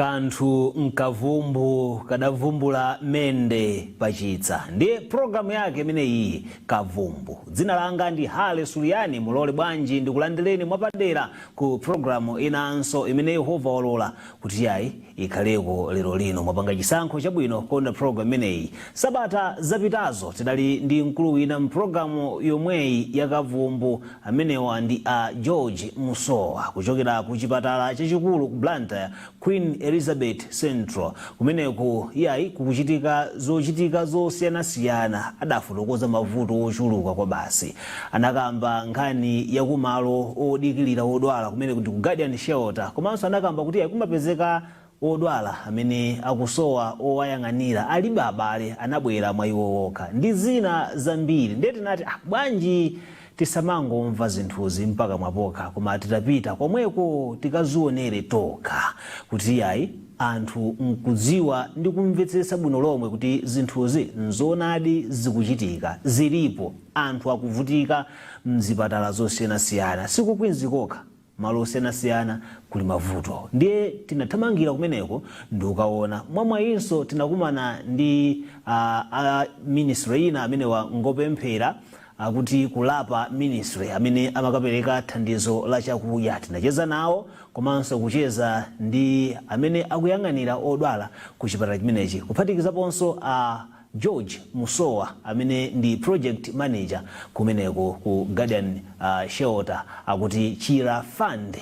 Kanthu nkavumbu kadavumbula mende pachitsa. Ndiye programu yake imeneyi, Kavumbu. Dzina langa ndi Hale Suliyani. Mulole bwanji ndikulandireni mwapadera ku programu inanso imene Yehova walola kuti yayi ikhaleko lero lino. Mwapanga chisankho chabwino kuona programu imeneyi. Sabata zapitazo tidali ndi mkulu wina mpulogalamu yomweyi yakavumbu. Amenewa ndi a George Musowa kuchokera ku chipatala chachikulu ku Blantyre, Queen Elizabeth Central. Kumeneku iyayi kukuchitika zochitika zosiyanasiyana. Adafotokoza mavuto ochuluka kwa basi. Anakamba nkhani yakumalo odikilira odwala kumeneku ndi ku Guardian Shelter, komanso anakamba kuti iyayi kumapezeka odwala amene akusowa owayang'anira, alibe abale, anabwera mwa iwo okha, ndi zina zambiri. Ndiye tinati, ah, bwanji tisamangomva zinthuzi mpaka mwapokha, koma titapita komweko tikazionere tokha, kuti yayi anthu nkudziwa ndi kumvetsetsa bwino lomwe kuti zinthuzi nzoonadi, zikuchitika, zilipo, anthu akuvutika mzipatala zosiyanasiyana. Siku Queens kokha, malo osiyanasiyana kuli mavuto. Ndiye tinathamangira kumeneko ndikukaona. Mwamwayinso tinakumana ndi a ministry ina, amenewa ngopemphera, akuti Kulapa Ministry, amene amakapereka thandizo la chakudya. Tinacheza nawo komanso kucheza ndi amene akuyang'anira odwala ku chipatala chimenechi, kuphatikizaponso a George Musowa amene ndi project manager kumeneko ku Guardian Shelter, akuti Chira Fund,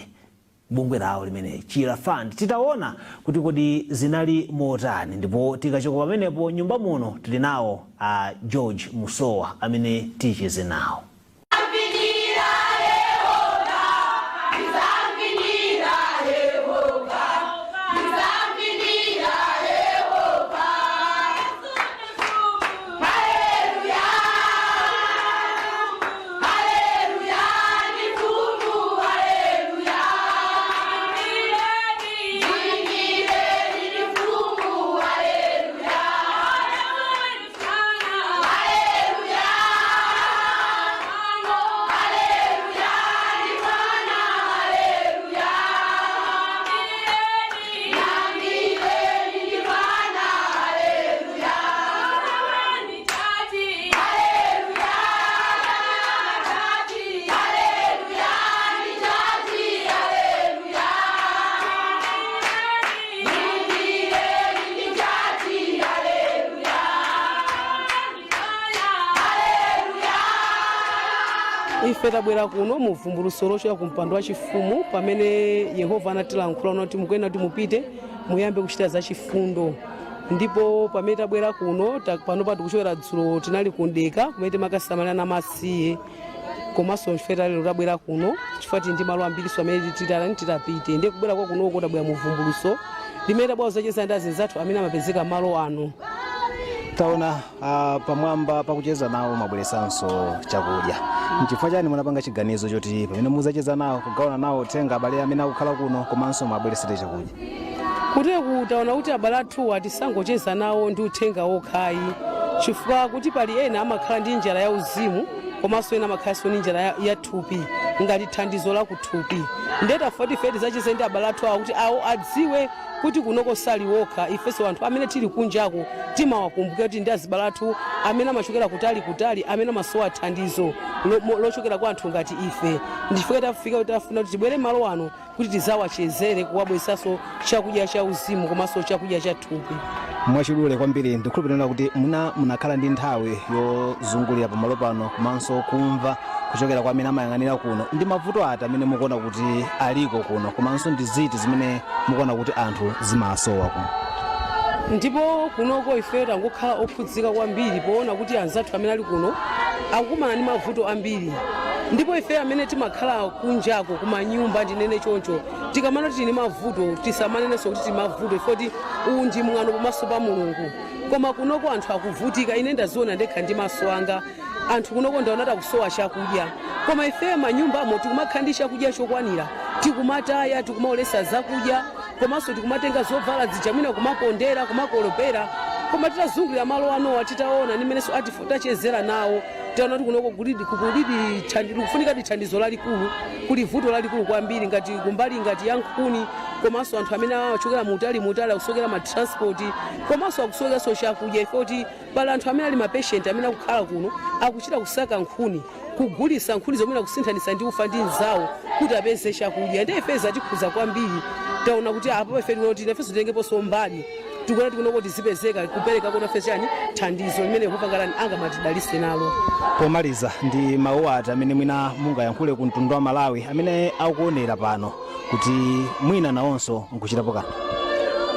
bungwe lawo limene Chira Fund. Titaona kuti kodi zinali motani, ndipo tikachoka pamenepo, nyumba muno tili nawo a George Musowa amene ticheze nawo. Zamvinira Yehova, zamvinira Yehova, zamvinira Yehova. Haleluya, haleluya, ni mfumu, haleluya. Imbireni ni mfumu, haleluya. Haleluya. Haleluya, ni Bwana, haleluya. Imbireni ni Bwana, haleluya. Haleluya. Haleluya, ni jaji, haleluya. Imbireni ni jaji, haleluya. Haleluya. Ife tabwera kuno mu vumbulutso lochoka ku mpando wa chifumu, pamene Yehova anatilankhula kuti mukuyenera kuti mupite muyambe kuchita zachifundo. Ndipo pamene tabwera kuno, panopa tikuchokera, dzulo tinali kundeka kumene timakasamalira namasiye, komanso ife lero tabwera kuno chifukwa tili ndi malo ambiriso amene titalani titapite. Ndiye kubwera kwa kunoko, tabwera mu vumbulutso limene tabwera kuzacheza ndi azinzathu amene amapezeka malo ano. Taona pamwamba pakucheza nawo mwabweresanso chakudya. Nchifukwa chani munapanga chiganizo choti pamene muzacheza nawo, kugawana nawo uthenga abale amene akukhala kuno, komanso mwabweresere chakudya? Kuteku taona kuti abale athuwa tisangocheza nawo ndi uthenga wokhayi, chifukwa kuti pali ena amakhala ndi njala ya uzimu, komanso ena amakhalanso ndi njala ya thupi, ngati thandizo la kuthupi. Ndiye tafuna ife tizacheze ndi abale athu awo kuti awo adziwe kuti kunoko sali wokha. Ifenso anthu amene tili kunjako timawakumbukira kuti ndi azibale athu amene amachokera kutali kutali, amene amasowa thandizo lochokera kwa anthu ngati ife. Ndifike tafika kuti tafuna kuti tibwere malo ano kuti tizawachezere, kuwabweresanso chakudya cha uzimu komanso chakudya cha thupi. Mwachidule kwambiri, ndikhulupirira kuti munakhala ndi nthawi yozungulira pamalo pano komanso kumva kuchokera kwa amene amayang'anira kuno. Ndi mavuto ati amene mukuona kuti aliko kuno, komanso ndi ziti zimene mukuona kuti anthu zimasowa kuno? Ndipo kunoko ife tangokhala okhudzika kwambiri poona kuti anzathu amene ali kuno akukumana ndi mavuto ambiri. Ndipo ife amene timakhala kunjako kumanyumba, ndinene choncho, tikamana tili ndi mavuto, tisamanenenso kuti tili mavuto ife, kuti uwu ndi mwano pamaso pa Mulungu. Koma kunoko anthu akuvutika. Ine ndaziona ndekha ndi maso anga. Anthu kunoko ndaona akusowa chakudya, koma ife manyumbamo tikumakhala ndi chakudya chokwanira, tikumataya, tikumaolesa zakudya, komanso tikumatenga zovala zija mwina kumakondera, kumakolopera. Koma titazungulira malo anowa, titaona ndi mmenenso tachezera nawo, taona kuti kunoko kulidi kufunika thandizo lalikulu. Kuli vuto lalikulu kwambiri ngati kumbali ngati ya nkhuni. Komanso anthu amene amachokera mutali mutali akusowekera ma transport, komanso akusowekeranso chakudya, ife kuti pali anthu amene ali ma patient amene akukhala kuno akuchita kusaka nkhuni, kugulisa nkhuni zomwe akusinthanisa ndi ufa ndi mzawo kuti apeze chakudya. Ndiye ife zatikhuza kwambiri. Taona kuti apo ife tikuti nafenso titengeponso mbali, tikuona tikunoko tizipezeka kupereka nafe chani, thandizo limene Yehova ngalani angamatidalise nalo. Pomaliza, ndi mawu ati amene mwina mungayankhule ku mtundu wa Malawi amene akuonera pano kuti mwina nawonso nkuchitapo kanthu?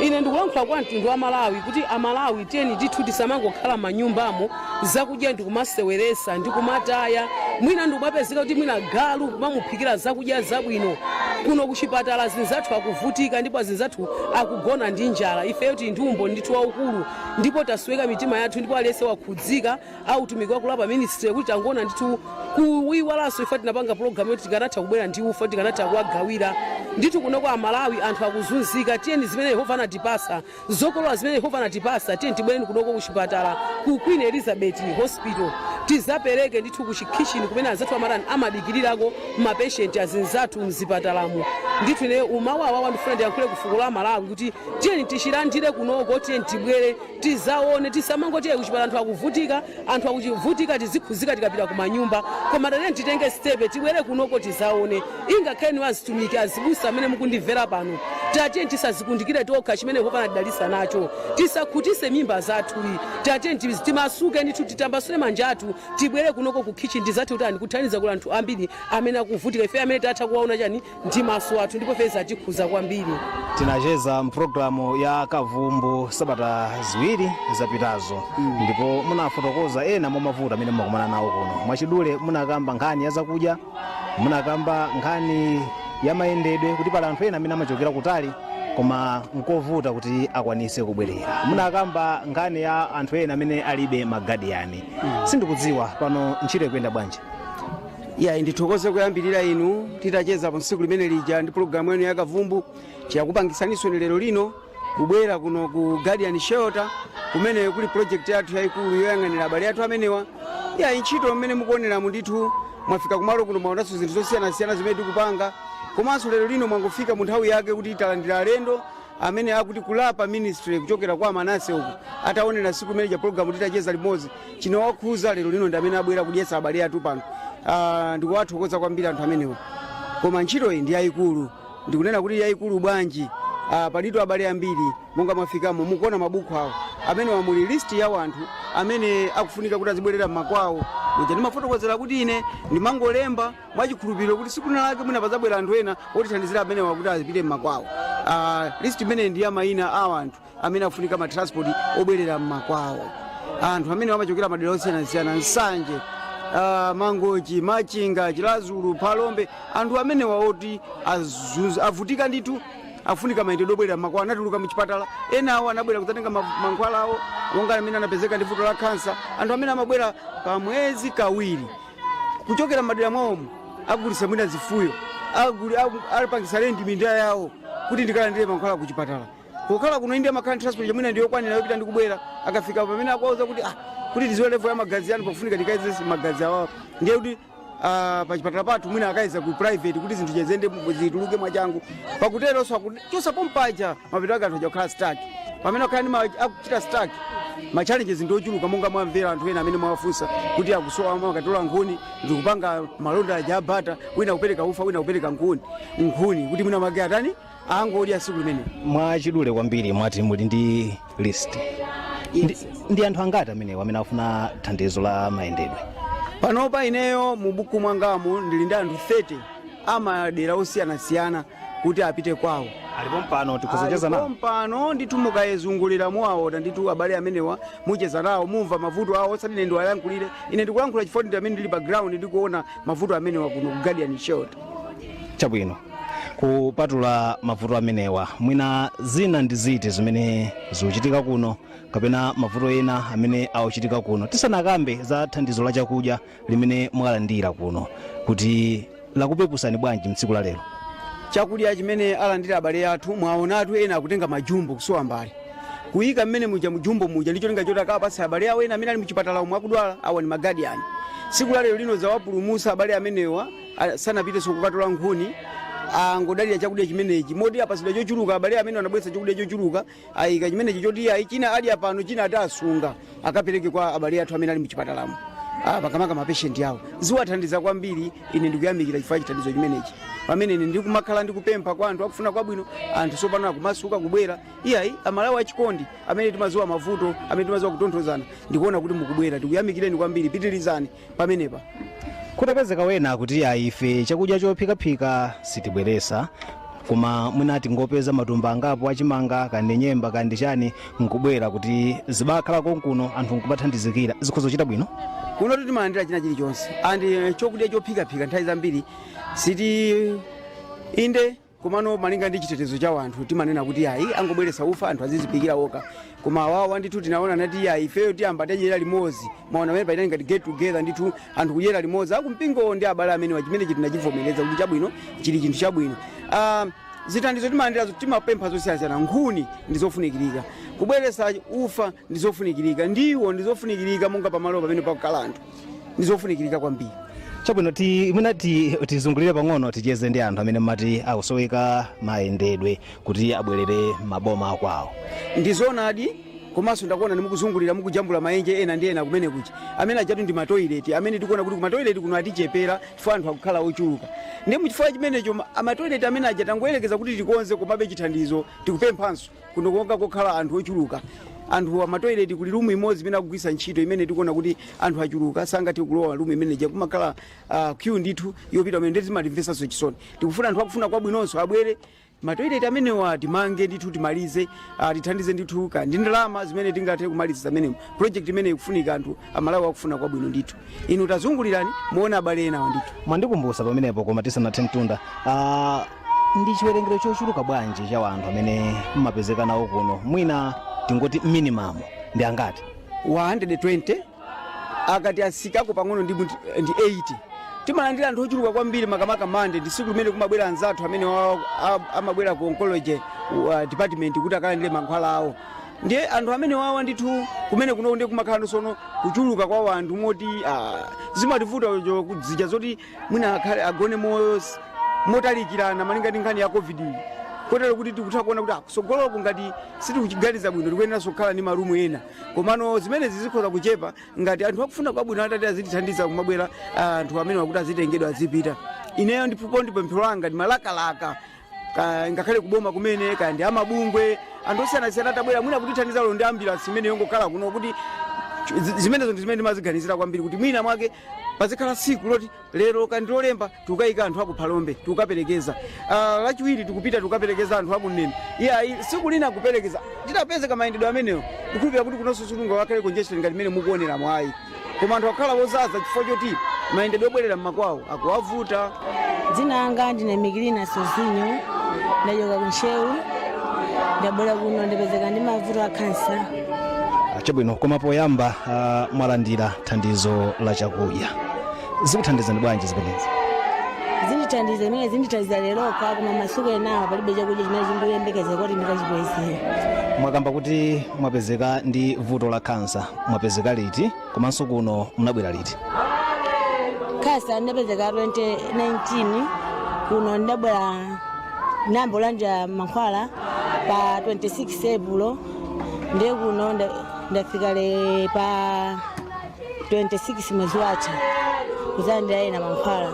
Ine ndikulankhula kwa mtundu wa Malawi kuti Amalawi, tiyeni ndithu tisamangokhala manyumbamo, zakudya ndikumaseweresa, ndikumataya. Mwina ndikumapezeka kuti mwina galu kumamuphikira zakudya zabwino. Kuno kuchipatala azinzathu akuvutika ndipo azinzathu akugona ndi njala. Ifeyo tili ndi umboni ndithu waukulu, ndipo tasweka mitima yathu, ndipo aliyense wakhudzika autumiki wakulapa ministry kuti tangoona ndithu kuwiwalanso. Ife tinapanga pulogalamu yoti tikanatha kubwera ndi ufa, tikanatha kuwagawira ndithu. Kuno kwa Amalawi anthu akuzunzika. Tiyeni, zimene Yehova anatipasa, zokolola zimene Yehova anatipasa, tiyeni tibwereni kunoko kuchipatala ku Queen Elizabeth Hospital, tizapereke ndithu ku kitchen kumene anzathu amatani, amadikirirako ma patient azinzathu mzipatalamo ndithu. Ine umawu awawa ndifuna ndiyankhule ku fuko la Malawi kuti tiyeni tichilandire kunoko, tiyeni tibwere tizaone. Tisamangoti kuchipatala anthu akuvutika, anthu akuchivutika, tizikhuzika tikapita kumanyumba, koma tatiyeni titenge step, tibwere kunoko tizaone. Ingakhale ni azitumiki, azibusa amene mukundimvera pano, tatiyeni tisazikundikire tokha chimene Yehova anatidalitsa nacho, tisakhutise mimba zathuyi. Tatiyeni timasuke ndithu, titambasule manja athu, tibwere kunoko ku kitchen, tizathe kutani, kuthandiza kuli anthu ambiri amene akuvutika, ife amene tatha kuwaona chani, ndi maso athu, ndipo ife zatikhuza kwambiri. Tinacheza mpulogalamu ya Kavumbu sabata 2 zapitazo, ndipo munafotokoza ena mwa mavuto amene mumakumana nawo kuno. Mwachidule, munakamba nkhani ya zakudya, munakamba nkhani ya mayendedwe, kuti pali anthu ena amene amachokera kutali koma nkovuta kuti akwanise kubwerera. Munakamba nkhani ya anthu ena amene alibe ma guardian. Sindikudziwa pano ntchito ikuyenda bwanji? Ya, ndithokoze kuyambirira inu. Titacheza pa tsiku limene lija ndi pulogalamu yanu ya Kavumbu, chiyakupangisaninso ni lero lino kubwera kuno ku Guardian Shelter kumene kuli project yathu yayikulu yoyang'anira abale athu amenewa. Ya, ntchito mmene mukuoneramu ndithu, mwafika kumalo kuno, mwaonanso zinthu zosiyanasiyana zimene tikupanga. Komanso lero lino mwangofika mu nthawi yake kuti talandira alendo amene akuti Kulapa Ministry kuchokera kwa Manase uku. Ataonera siku imene ja program titacheza limodzi, chinawakhuza. Lero lino ndi amene abwera kudyetsa abale athu pano. Ndikuwathokoza kwambiri anthu amenewa. Koma ntchito iyi ndi yayikulu. Ndikunena kuti yayikulu bwanji? Palitu abale ambiri. Monga mwafikamo, mukuona mabuku awo amene wamuli list ya wanthu amene akufunika kuti azibwerera mmakwawo. Muja ndimafotokozera kuti ine ndimangolemba mwachikhulupiriro kuti siku lina lake mwina pazabwera anthu ena otithandizira amenewa kuti azipite mmakwawo. List imene ndi ya mayina a anthu amene akufunika ma transport obwerera mmakwawo, anthu amene amachokera madera osiyanasiyana, Nsanje, Mangochi, Machinga, Chiradzulu, Phalombe. Anthu amenewa oti avutika ndithu, afunika mayendedwe obwerera mmakwawo. Anatuluka muchipatala, ena awo anabwera kudzatenga mankhwala awo, monga amene anapezeka ndi vuto la khansa. Anthu amene amabwera pa mwezi kawiri kuchokera madera mwawomo, agulisa mwina zifuyo, alipangisa rent minda yawo kuti ndikalandire mankhwala kuchipatala. Kukhala kuno indi amakhala transport chamwina ndiyokwanira yopita ndi kubwera. Akafika pamene akuwauza kuti kuti tiziwe level ya magazi anu, pakufunika tikayeze magazi awawo, ndiye kuti pachipatala pathu mwina akayeza ku private kuti zinthu chezende zituluke mwachangu. Pakuteronso chosa pompaja, mapeto ake anthu aja kukhala stuck. Pamene akhala ndi akuchita stuck, ma challenges ndi ochuluka, monga mwamvera anthu ena amene mwawafunsa kuti akusowa, amakatola nkhuni ndikupanga malonda aja abata, wina kupereka ufa, wina kupereka nkhuni kuti mwina make atani, angodya siku limene. Mwachidule kwambiri, mwati muli ndi list. Ndi anthu angati amenewo amene afuna thandizo la mayendedwe? Panopa ineyo mu buku mwangamo ndili ndi anthu 30 amadera osiyanasiyana kuti apite kwawo. Alipo mpano tikhozocheza nawo? Pano ndithu, mukayezungulira muwaona ndithu abale amenewa, mucheza nawo, mumva mavuto awo. Osati ine ndiwayankhulire, ine ndikulankhula chifukwa ndi amene ndili pa ground, ndikuona mavuto amenewa kuno ku Guardian Shelter. Chabwino. Kupatula mavuto amenewa, mwina zina ndi ziti zimene zikuchitika kuno, kapena mavuto ena amene akuchitika kuno, tisanakambe za thandizo la chakudya limene mwalandira kuno, kuti lakupepusani bwanji mtsiku la lero? Chakudya chimene alandira abale athu, mwaonatu ena akutenga majumbo, kusowa mbale, kuyika mmene muja mujumbo muja ndicho linga choti akapatsa abale awo ena amene ali muchipatala omwe akudwala. Awa ni ma guardian. Tsiku la lero lino zawapulumutsa abale amenewa, sanapitenso kukatola nkhuni. Angodalira chakudya chimenechi, moti apasidwa chochuluka. Abale amene anabweretsa chakudya chochuluka ayika chimenechi choti ayi, china adya pano, china ati asunga akapereke kwa abale athu amene ali mchipatalamo, pakamaka mapeshenti awo. Ziwathandiza kwambiri. Ine ndikuyamikira chifukwa chithandizo chimenechi. Pamene ine ndikumakhala ndikupempha kwa anthu akufuna kwabwino, anthu sopano akumasuka kubwera. Iyayi, Amalawi achikondi amene timaziwa mavuto, amene timaziwa kutonthozana, ndikuona kuti mukubwera, tikuyamikireni kwambiri. Pitirizani pamenepa. Kutapezeka wena kuti ayi, ife chakudya chophikaphika sitibweresa, koma mwina tingopeza matumba angapo achimanga kandi nyemba kandi chani, nkubwera kuti zibakhala konkuno, anthu nkumathandizikira, zikhoza kuchita bwino? Kuno timalandira china chilichonse and chokudya chophikaphika nthawi zambiri siti inde, komano malinga ndi chitetezo cha anthu timanena kuti ayi, angobweretsa ufa, anthu aziziphikira okha. Koma awawa ndithu tinaona nati ayi, ifeyo tiyamba tadyera limodzi. Maona pamene paitani ngati get together ndithu, anthu kudyera limodzi akumpingo ndi abale amene chimenechi tinachivomereza kuti chabwino, chili chinthu chabwino. Zithandizo timalandirazo, timapempha zosiyanasiyana. Nkhuni ndi zofunikirika, kubweretsa ufa ndi zofunikirika, ndiwo ndi zofunikirika, monga pamalo pamene pakukhala anthu ndi zofunikirika kwambiri. Chabwino, mwina tizungulire pang'ono, ticheze ndi anthu amene mati akusoweka mayendedwe kuti abwerere maboma akwawo. Ndi zoonadi, komanso ndakuona ndimukuzungulira, mukujambula maenje ena ndi ena kumene kuja amene ajatu ndi matoileti amene tikuona kuti kumatoileti kuno atichepera chifukwa anthu akukhala ochuluka. Ndi muchifukwa chimenecho amatoileti amene aja tangoyerekeza kuti tikonze, komabe chithandizo tikupemphanso kuno konga kokhala anthu ochuluka. Anthu amatoileti kuli room imodzi imene akugwisa ntchito, imene tikuona kuti anthu achuluka, sangathe kulowa room imene ija, kumakhala queue ndithu yopita umene. Ndeti zimatimvesanso chisoni. Tikufuna anthu akufuna kwabwinonso abwere, matoileti amenewa timange ndithu, timalize, tithandize ndithu ka ndi ndalama zimene tingathe kumaliza amenemo. Project imene ikufunika anthu Amalawi akufuna kwabwino ndithu. Inu tazungulirani muone abale enawo ndithu. Mwandikumbusa pamenepo, koma tisanathe mtunda, ndi chiwerengero chochuluka bwanji cha anthu amene mmapezeka nawo kuno? Mwina tingoti minimum ndi angati? 120, akati asikako pang'ono ndi 80. Timalandira anthu ochuluka kwambiri, makamaka Mande ndi tsiku limene kumabwera anzathu amene amabwera ku oncology department kuti akalandire mankhwala awo. Ndiye anthu amene wawa ndithu kumene kuno ndiye kumakhala sono kuchuluka kwa wanthu moti zimativuta zija zoti mwina akhale agone motalikirana malinga ndi nkhani ya COVID iyi, kotero kuti tikutha kuona kuti kusogoloko ngati sitikuchiganiza bwino tikuyeneranso kukhala ndi marumu ena. Komano zimenezi zikhoza kuchepa ngati anthu akufuna kwabwino atati azitithandiza kumabwera, anthu amene wakuti azitengedwa azipita. Ineyo ndipo ndi pemphero langa, ndi malakalaka ngakhale kuboma kumene kaya ndi amabungwe, anthu osiyanasiyana atabwera mwina kutithandiza lero ndi ambulance imene yongokhala kuno, kuti zimenezo ndi zimene ndimaziganizira kwambiri, kuti mwina mwake pazikhala tsiku loti lero kandi lolemba tikukayika anthu aku Phalombe tikukaperekeza, lachiwiri tikupita tikukaperekeza anthu akunene, iyayi, tsiku lina kuperekeza. Titapezeka mayendedwe amenewo, ndikukhulupirira kuti kunonso sikunga wakhale congestion ngati imene mukuoneramo, ayi. Koma anthu akukhala wozaza chifukwa choti mayendedwe obwerera mmakwawo akuwavuta. Dzina langa ndine Mikilina Sozinho, ndachoka ku Ntcheu, ndabwera kuno, ndapezeka ndi mavuto a khansa. Chabwino, koma poyamba, mwalandira thandizo la chakudya, zikuthandizani bwanji zimenezi? Zindithandiza imene zindithandiza leroka, koma masiku enawa palibe chakudya chimene chindikuyembekeza kuti ndikachipezere. Mwakamba kuti mwapezeka ndi vuto la khansa, mwapezeka liti, komanso kuno munabwera liti? Khansa ndinapezeka 2019. Kuno ndinabwera nambolandira mankhwala pa 26 April, ndiye kuno ndafika le pa 26 mwezi watha kuzalandira ena mankhwala.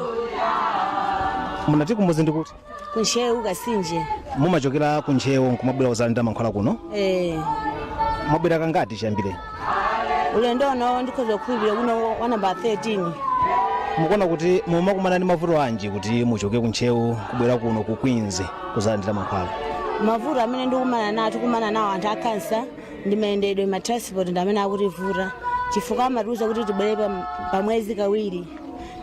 Munati kumuzi ndi kuti? Kuntcheu, Kasinje. Mumachokera kuntcheu nkumabwera kuzalandira mankhwala kuno? Eh. Mwabwera kangati chiyambire? Ulendo uno ndikhoza kukhulupirira kuno wa namba 13. Mukuona kuti mumakumana ndi mavuto anji kuti muchoke kuntcheu kubwera kuno ku Queens kuzalandira mankhwala? Mavuto amene ndikumana nawo, tikumana nawo anthu a khansa, ndi mayendedwe, ma transport ndi amene akutivuta, chifukwa amatiuza kuti tibwere pa mwezi kawiri,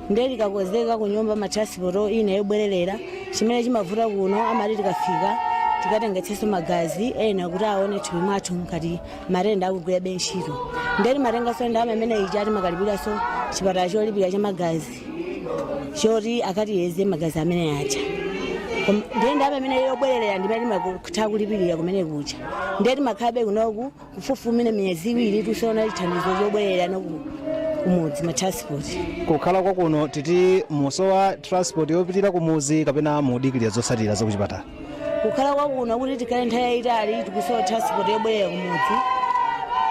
ndiye tikakozeka ku nyumba ma transport ina yobwererera. Chimene chimavuta kuno, amati tikafika tikatengetsenso magazi ena kuti aone thupi mwathu ngati matenda akugwirabe ntchito, ndiye timatenganso ndalama imene ija, timakalipiranso chipatala cholipira cha magazi choti akatiyeze magazi amene aja. Ndiye ndalama imene yobwererera ndimene timakutha kulipirira kumene kuja, ndiye timakhalabe kunoku kufufumira miyezi 2 tusaona chithandizo chobwerera noku Kumudzi ma transport. Kukhala kwakuno titi musowa transport yopitira kumuzi kapena mudikirira zotsatira zakuchipatala? Kukhala kwakuno kuti tikhale nthawi yayitali, tikusowa transport yobwerera kumudzi.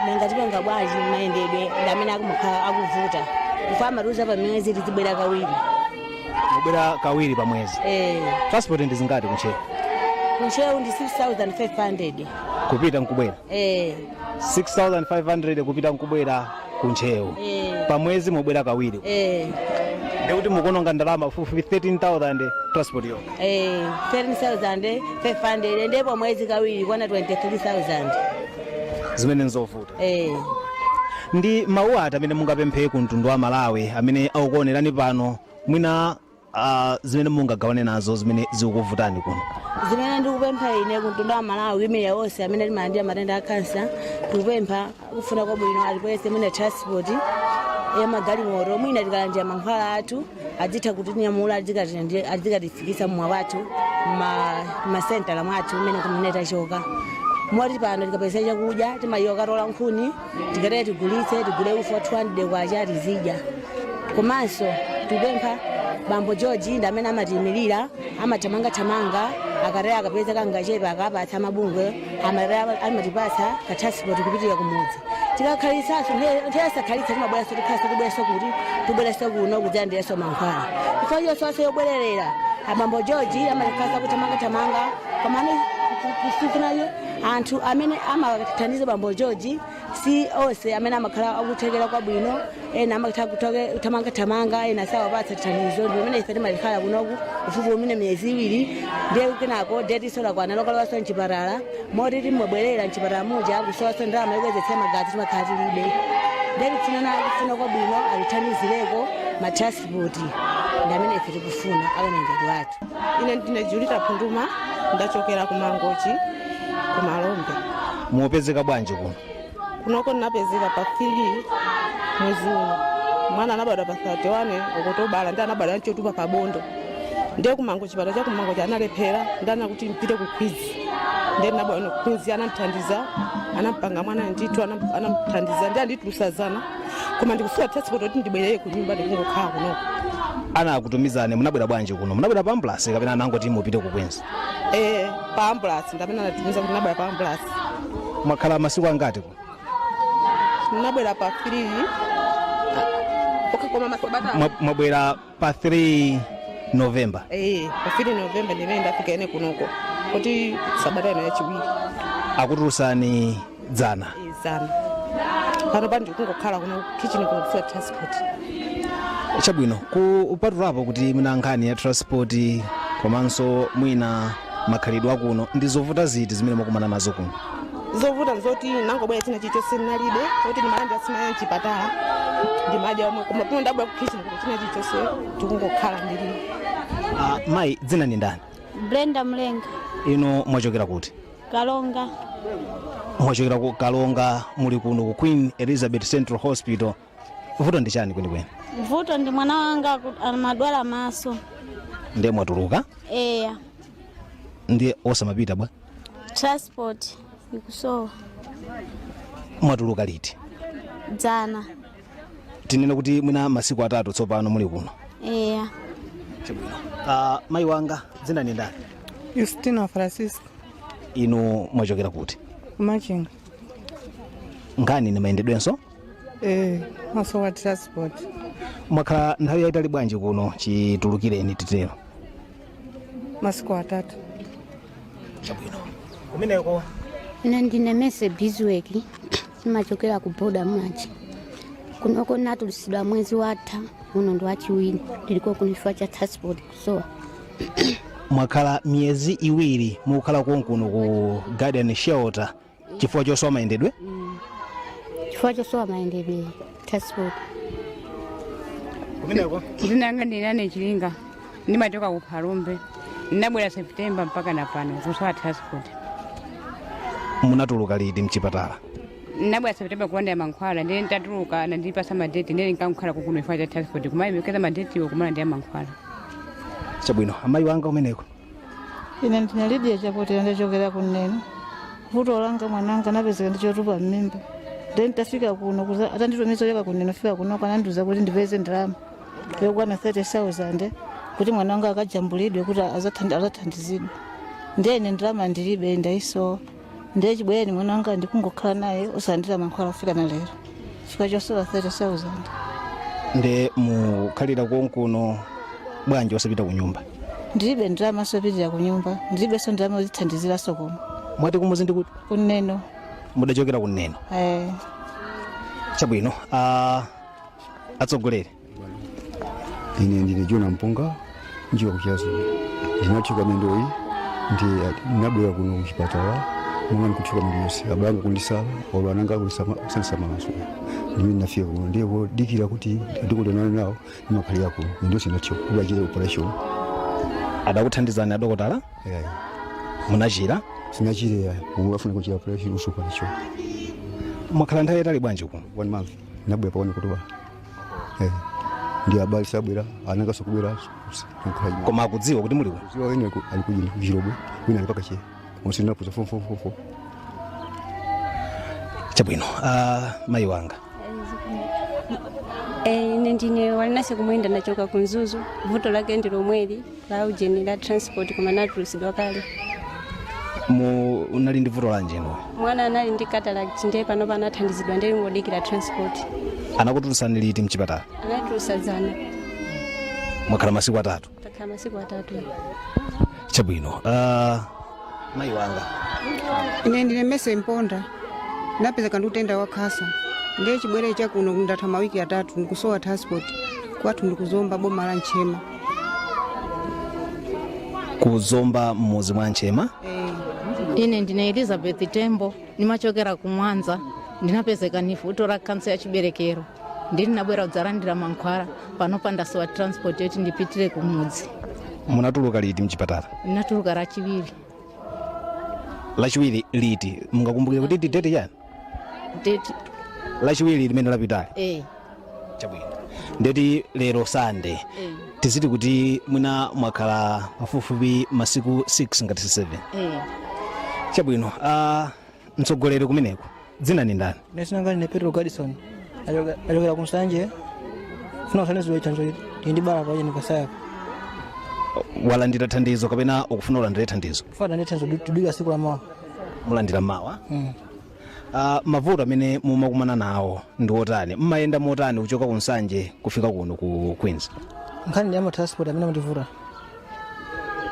Nanga tipanga bwanji? Mayendedwe ndi amene akumakhala akuvuta, kufa amatiuza pa mwezi tizibwera kawiri. Mubwera kawiri pa mwezi? Eh. Transport ndi zingati kuntcheu? Kuntcheu ndi 6500. Kupita nkubwera? Eh. 6500 kupita nkubwera kuntcheu? Eh. Pa mwezi mubwera kawiri? Eh. Ndikuti mukuononga ndalama fupi 13,000 transport yokha? Eh, 13,500, ndipo mwezi kawiri kwana 23,000. Zimene nzovuta. Eh. Ndi mawu ati amene mungapemphe ku mtundu wa Malawi amene akukuonerani pano, mwina zimene mungagawane nazo zimene zikukuvutani kuno? Zimene ndikupempha ine kumtundu wa Malawi, imene onse amene timalandira matenda a kansa, tikupempha kufuna kwabwino alikwese mwina transport ya magalimoto, mwina tikalandira mankhwala athu adzitha kutinyamula, adzikatifikisa mwa wathu masentala mwathu mmene kumene tachoka. Moti pano tikapeza chakudya timayiwa katola nkhuni, tikatere tigulitse, tigule ufa wa 200 kwacha tizidya. Komanso tikupempha bambo George, ndi amene amatiyimirira, amathamangathamanga, akataya akapeza kangachepa akapatsa mabungwe, amatipatsa ka transport kupitira kumudzi. Tikakhalitsaso nthawi timabweranso, tikhalasa tibweranso kuti tibweranso kuno kudzalandiranso mankhwala chifukwa chiyonso yobwererera. Abambo George amatikhalasa kuthamangathamanga, komano kufunayo anthu amene amathandiza bambo George si onse amene amakhala akuthekera kwabwino. Ena amakhala kuthamangathamanga, ena sawapatsa thandizo. Ndi pamene ife timalikhala kunoku ufupi umene miyezi 2, ndiye kenako date solakwana lokalowaso mchipatala, moti timabwerera mchipatala muja kusowaso ndalama yokwezetsera magazi timakhala tilibe. Ndiye tifunana kufuna kwabwino alithandizireko ma transport, ndi amene ife tikufuna akanengedwe athu. Ine ndine Julita Phunduma, ndachokera ku Mangochi, ku Malombe. Mupezeka bwanji kuno? Kunoko ndinapezeka pa 3 mwezi uno. Mwana anabadwa pa 31 Okotobala, ndi anabadwa nchotupa pa bondo. Ndiye kumango, chipatala cha kumangochi analephera, ndana kuti mpite ku Queens. Ndiye ndinabwera ku Queens, anamthandiza, anampanga mwana ndithu, anamthandiza ndi anditulusazana, koma ndikusowa transport kuti ndibwerere ku nyumba, ndikungokhala kunoko. Anakutumizani, munabwera bwanji kuno? Munabwera pa ambulance kapena anangoti mupite ku Queens? Eh, pa ambulance, ndamene anatumiza kuti ndinabwera pa ambulance. Mwakhala masiku angati kuno? Ndinabwera pa 3, okay, koma masabata. Mwabwera pa 3 November? Eh, pa 3 November ndimene ndafika ine kunoko, kuti sabata ino yachiwiri. Akutulutsani dzana? Izana. Pano pa ndikungokhala kuno kitchen kuno, kusowa transport. Chabwino, kupatulapo kuti mwina nkhani ya transport komanso mwina makhalidwe akuno, ndi zovuta ziti zimene mwakumana nazo kuno? Zovuta nzoti nangobwera china chilichonse ndinalibe, kuti ndimalandira sima ya mchipatala, ndimadya omwe, koma pano ndabwera ku kitchen kuno china chilichonse tikungokhala ndili. Mayi, dzina ndi ndani? Brenda Mlenga. Inu mwachokera kuti? Kalonga. Mwachokera ku Kalonga, muli kuno ku Queen Elizabeth Central Hospital. Vuto ndi chani kwenikweni? Vuto ndi mwana wanga amadwala maso. Ndiye mwatuluka? Eya. Ndiye osamapita bwa? Transport ikusowa. Mwatuluka liti? Dzana. Tinene kuti mwina masiku 3 tsopano muli kuno? Eya. Chabwino. Mayi wanga, dzina ndi ndani? Justina Francisco. Inu mwachokera kuti? Kumachinga. Nkhani ni mayendedwenso? Eh, masowa transport. Mwakhala nthawi yayitali bwanji kuno chitulukireni titero? Masiku 3. Chabwino, kumeneko? Ine ndine Mese Bizwek, ndimachokera ku boda Mwachi. Kunoko natulusidwa mwezi watha, uno ndi wachiwiri ndiliko kuno chifukwa cha transport kusowa. Mwakhala miyezi 2 mukukhala konkuno ku Guardian Shelter chifukwa chosowa mayendedwe? Chifukwa chosowa mayendedwe, transport. Kumeneko? Ndinanga ndinane Chilinga, ndimachoka ku Phalombe. Ndinabwera September mpaka na pano kusowa transport. Munatuluka liti mchipatala? Ndinabwera September kulandira mankhwala, ndiye nditatuluka nandipasa ma date, ndiye ndinkakhala kukuno chifukwa cha transport, kumayemekeza ma datewo kumalandira mankhwala. Chabwino, amayi wanga, kumeneko? Ine ndine Lydia Chapotera, ndachokera kuneno. Vuto langa, mwananga napezeka ndi chotupa m'mimba. Then tafika kuno atanditumiza kuchoka kuno fika kuno kanandiuza kuti ndipeze ndalama yokwana 30,000 kuti mwana wanga akajambulidwe kuti azathandizidwe. Ndiye ine ndalama ndilibe, ndaiso. Ndiye chibwereni mwana wanga ndikungokhala naye osalandira mankhwala kufika na lero chifukwa chosowa 30,000. Nde mukhalira konkuno bwanji osapita ku nyumba? Ndilibe ndalama sopitira ku nyumba, ndilibenso ndalama zotithandiziraso kuno. Mwati kumuzi ndi kuti? Kuneno. Mudachokera kuneno? Eh. Chabwino, atsogoleri. Ine ndine Jona Mpunga, njiwa kuchazo. Ndinathyoka mendoyi, ndi ndinabwera kuno kuchipatala monga ndikuthyoka mendo yonse, abanga kundisala olo ananga kusandisamalaso. Ndimene ndinafika kuno, ndiye podikira kuti ndikondana nawo ndimakhalira kuno. Mendo yonse inathyoka kuti achite operation. Adakuthandizani adokotala? Eh. Munachira? Sinachire yayi, afuna kuchita operation usuku alicho. Mwakhala nthawi yayitali bwanji kuno? One month, ndinabwera pa 1 October. Eh. Ndi abale sabwera, anangaso kubwera. Koma akudziwa kuti muli kuno? Ziwa wene ali kujini kuchirobwe, wina ali pakache. Onse ndinapuza 4 4 4 4. Chabwino, mayi wanga. Ine ndine Walinase Kumwenda, ndachoka ku Mzuzu. Vuto lake ndi lomweli la ujeni la transport, koma natulusidwa kale. Mu unali ndi vuto lanji inu? Mwana anali ndi cataract, ndiye pano panathandizidwa, ndiye ngodikira transport. Anakutulutsani liti mchipatala? Anatulusa dzana. Mwakhala masiku 3? Takhala masiku 3. Chabwino, mayi wanga. Ine ndine Mese Mponda, ndapezeka ndi utenda wa khasa, ndiye chibwere chakuno ndatha mawiki 3 ndikusowa transport. Kwathu ndikuzomba, boma la Nchema. Kuzomba mmuzi mwa Nchema? Ine ndine Elizabeth Tembo, ndimachokera ku Mwanza. Ndinapezeka ni vuto la kansa ya chiberekero, ndinabwera kudzalandira mankhwala. Panopa ndasowa transport yoti ndipitire kumudzi. Munatuluka liti mchipatala? Ndinatuluka Lachiwiri. Lachiwiri liti, mungakumbukire kuti ndi date chani? Date. Lachiwiri limene lapitali? Eh. Chabwino, ndeti lero Sande. Eh. Tiziti kuti mwina mwakhala pafupifupi masiku 6 ngati 7? Eh. Chabwino, mtsogoleri kumeneko, dzina ni ndani? Nesinanga ndine Petro Gadison, achokera ku Nsanje. Funa kuthandizidwa thandizo ndi bala paje ndipasayako. Walandira thandizo kapena ukufuna ulandire thandizo? Funa ndi thandizo, tudika siku la mawa. Mulandira mawa? Mavuto amene mumakumana nawo ndi otani? Mmayenda motani kuchoka ku Nsanje kufika kuno ku Queens? Nkhani ndi ama transport amene amativuta.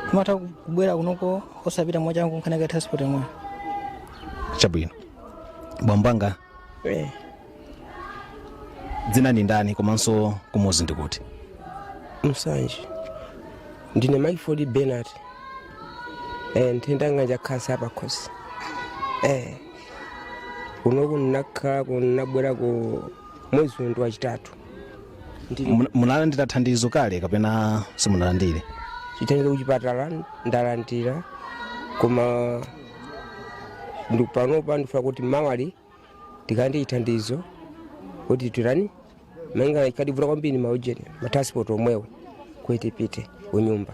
Timatha kubwera kunoko osapita mwachangu, nkhani yake transport yomweyo. Chabwino, bwambwanga. Eh. Dzina ndi ndani komanso kumuzi ndikuti? Msanje. Ndine Mike Bernard. Nthenda yanga njakhansa pakhosi. Kunoku ndinakhala kunabwera ku mwezi uno wachitatu. Munalandira thandizo kale kapena simunalandire? Chithandizo kuchipatala ndalandira, koma ndipanopa ndifuna kuti mawali tikandi chithandizo kuti tirani menga ikadivuta kwambiri maujeni matransport omwewo kuti tipite kunyumba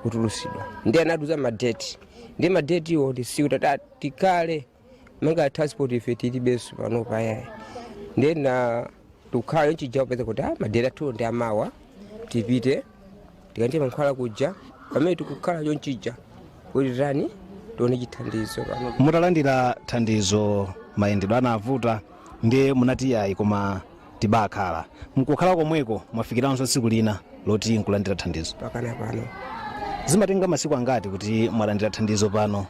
kutulusidwa. Ndi anatuza madeti, ndi madeti iwo tisiku tata tikale menga transport ife tilibenso panopa yayi. Ndiye na tukhala nchija kupeza kuti madeti athu ndi amawa tipite tikandi mankhwala kuja pamene tikukhala chonchija kuti tani tione chithandizo pano. Mutalandira thandizo, mayendedwe anavuta, ndiye munati yayi koma tibakhala mkukhala komweko, mwafikiranso tsiku lina loti nkulandira thandizo? Pakana pano. Zimatenga masiku angati kuti mwalandira thandizo pano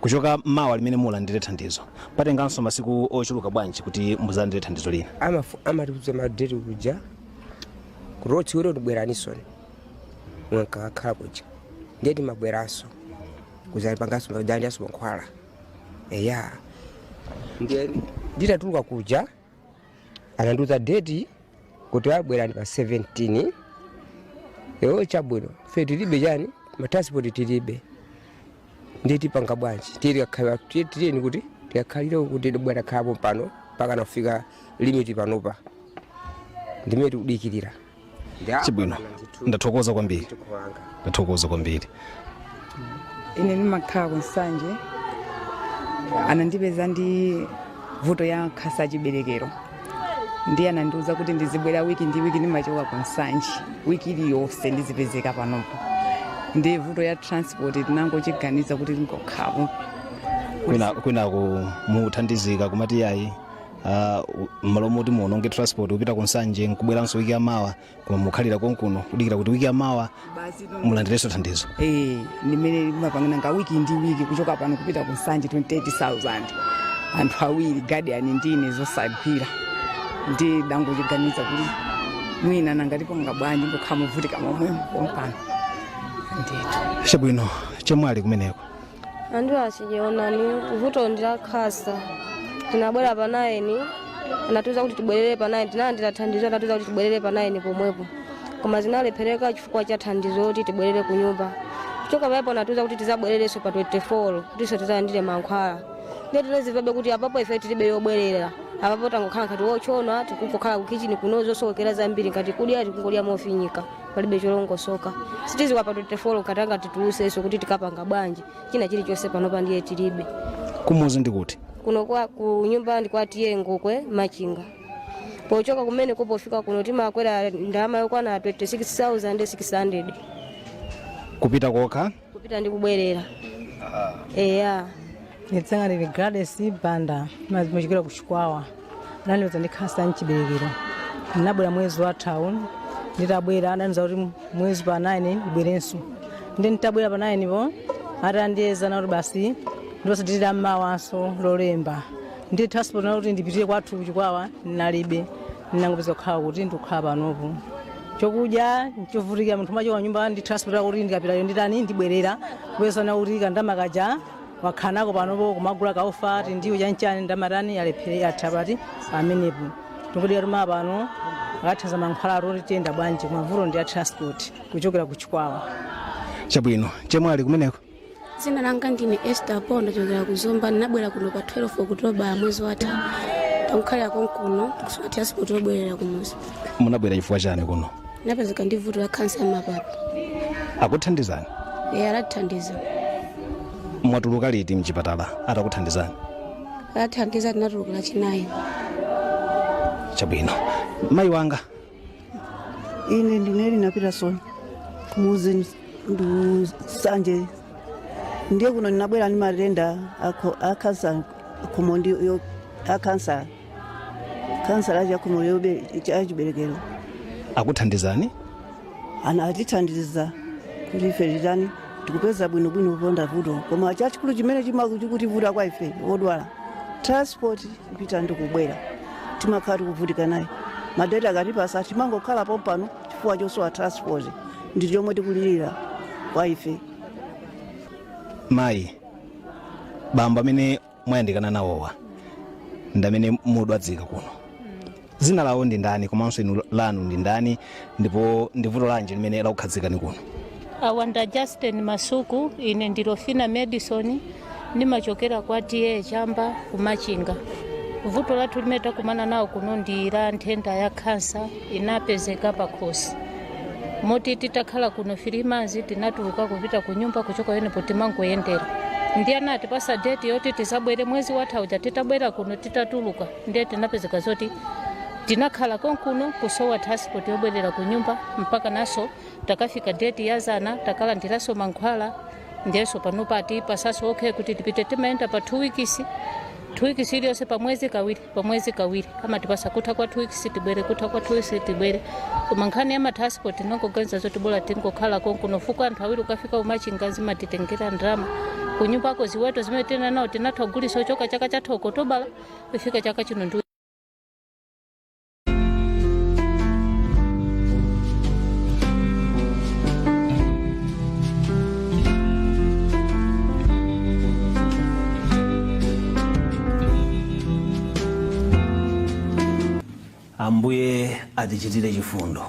kuchoka mawa limene mulandire thandizo, patenganso masiku ochuluka bwanji kuti muzalandire thandizo lina? Amatiuza madeti kuja kuti otsiwiro ndibweranisoni mwankakhala kuja, ndiye timabweranso kuzalipanganso kudzandiranso mankhwala eya. Ndiye nditatuluka kuja anandiuza deti kuti abwerani pa 17. Ewo chabwino, fe tilibe chani matransport tilibe, ndiye tipanga bwanji? Tiyeni kuti tikakhalire kuti tibwera khalapo pano mpaka nafika limit panopa ndimene tikudikirira. Chabwino, ndathokoza kwambiri, ndathokoza kwambiri. Ine ndimakhala ku Nsanje. Anandipeza ndi Vuto ya khansa chiberekero, ndiye anandiuza kuti ndizibwera wiki ndi wiki. Ndimachoka ku Nsanje, wiki iliyonse ndizipezeka panopo. Ndiye vuto ya transport tinangochiganiza kuti tingokhapo. Kwinaku muthandizika kumati yayi, m'malo moti muononge transport kupita ku Nsanje nkubweranso wiki yamawa, koma mukhalira konkuno kudikira kuti wiki yamawa mulandirenso thandizo. Eh, ndimene mapangana nga wiki ndi wiki, kuchoka pano kupita ku Nsanje 28,000, anthu awiri, guardian ndine, zosagwira. Ndi dangochiganiza kuti mwina nangatipanga bwanji, ngokhala muvutika momwemo pompano ndithu. Chabwino, chemwali kumeneko? Andiwo achionani, vuto ndi la khansa. Tinabwera pa 9, anatiuza kuti tibwerere pa 9. Tinalandira thandizo, anatiuza kuti tibwerere pa 9 pomwepo, koma zinalephereka chifukwa cha thandizo kuti tibwerere ku nyumba. Kuchoka pamenepo anatiuza kuti tizabwererenso pa 24 kutinso tizalandire mankhwala. Ndiye tinazivabe kuti apapo ife tilibe yobwerera. Apapo tangokhala ngati wochona, tikungokhala ku kitchen kuno, zosowekera zambiri, ngati kudya tikungodya mofinyika, palibe cholongosoka. Sitiziwa pa 24 katanga titulusenso kuti tikapanga bwanji china chilichonse. Panopa ndiye tilibe. Kumuzi ndi kuti? Kuno kwa ku nyumba ndi kwa T/A Ngokwe, Machinga. Pochoka kumene kopofika kuno timakwera ndalama yokwana 26,600. Kupita kokha? Kupita ndi kubwerera, eya. Dzina langa ndi Gladys Banda, machokera ku Chikwawa. Anandiuza ndi khansa mchiberekero. Ndinabwera mwezi wathawu. Nditabwera anandiuza kuti mwezi pa 9 ndibwerenso. Ndi nditabwera pa 9 po, atandiyeza nakuti basi ndiponso nditira mmawanso Lolemba. Ndi transport nakuti ndipitire kwathu kuchikwawa nalibe. Ndinangopeza kukhala kuti ndikukhala panopo. Chokudya nchovutika, munthu machoka nyumba ndi transport yakuti ndikapitayo nditani, ndibwerera kupeza nakuti kandama kaja wakhala nako panopo kumagula kaufa tindiwo chanchani, ndamatani yalephere yatha pati pamenepo. Tikudya tuma pano akathanza mankhwala atoti tiyenda bwanji, mavuto ndi ya transport kuchokera ku Chikwawa. Chabwino, chemwali kumeneko? Dzina langa ndine Esther Po, ndachokera ku Zomba. Ndinabwera kuno pa 12 Okutoba mwezi watha. Takukhalira konkuno kusowa transport yobwerera kumuzi. Munabwera chifukwa chani kuno? Ndinapezeka ndi vuto la khansa ya mapapu. Akuthandizani? Iye alatithandiza. Mwatuluka liti mchipatala atakuthandizani? Alatithandiza, tinatuluka Lachinayi. Chabwino, mayi wanga? Ine ndine Lina Peterson, kumuzi Nsanje. Ndiye kuno ndinabwera ndi matenda a kansa khomo ndi a kansa, kansa la chakhomo cha chiberekero. Akuthandizani? Ana atithandiza kuti ife titani, tikupeza bwinobwino kupanda vuto. Koma chachikulu chimene chikutivuta kwa ife odwala, transport kupita ndi kubwera, timakhala tikuvutika naye. Madeti akatipasa timangokhala pompano chifukwa chosowa transport. Ndi chomwe tikulirira kwa ife. Mayi, bambo amene mwayandikana nawowa ndi amene mudwadzika kuno, dzina lawo ndi ndani komanso inu lanu ndi ndani, ndipo ndi vuto lanji limene lakukhazikani kuno? Awa nda Justin Masuku, ine ndi Rofina Madison, ndimachokera kwa T/A Chamba kumachinga. Vuto lathu limene takumana nawo kuno ndi la nthenda ya khansa, inapezeka pakhosi, moti titakhala kuno 3 months tinatuluka kupita ku nyumba. Kuchoka wenepo timangoyendera. Ndiye anatipasa date yoti tizabwere mwezi watha uja. Titabwera kuno, titatuluka, ndiye tinapezeka zoti tinakhala konkuno kusowa transport yobwerera ku nyumba, mpaka naso takafika date ya zana, takalandiranso mankhwala. Ndiyenso panopa atipasaso okay kuti tipite. Timayenda pa 2 weeks, 2 weeks iliyonse, pa mwezi kawiri, pa mwezi kawiri amatipasa. Kutha kwa 2 weeks tibwere, kutha kwa 2 weeks tibwere. Koma nkhani ya matransport, tinongoganiza zoti bola tingokhala konkuno, fuko anthu awiri ukafika umachinga zimatitengera ndalama. Kunyumbako ziweto zimene tina nawo tinatha kugulisa ochoka chaka chatha Okotobala kufika chaka chino ndi Ambuye atichitire chifundo.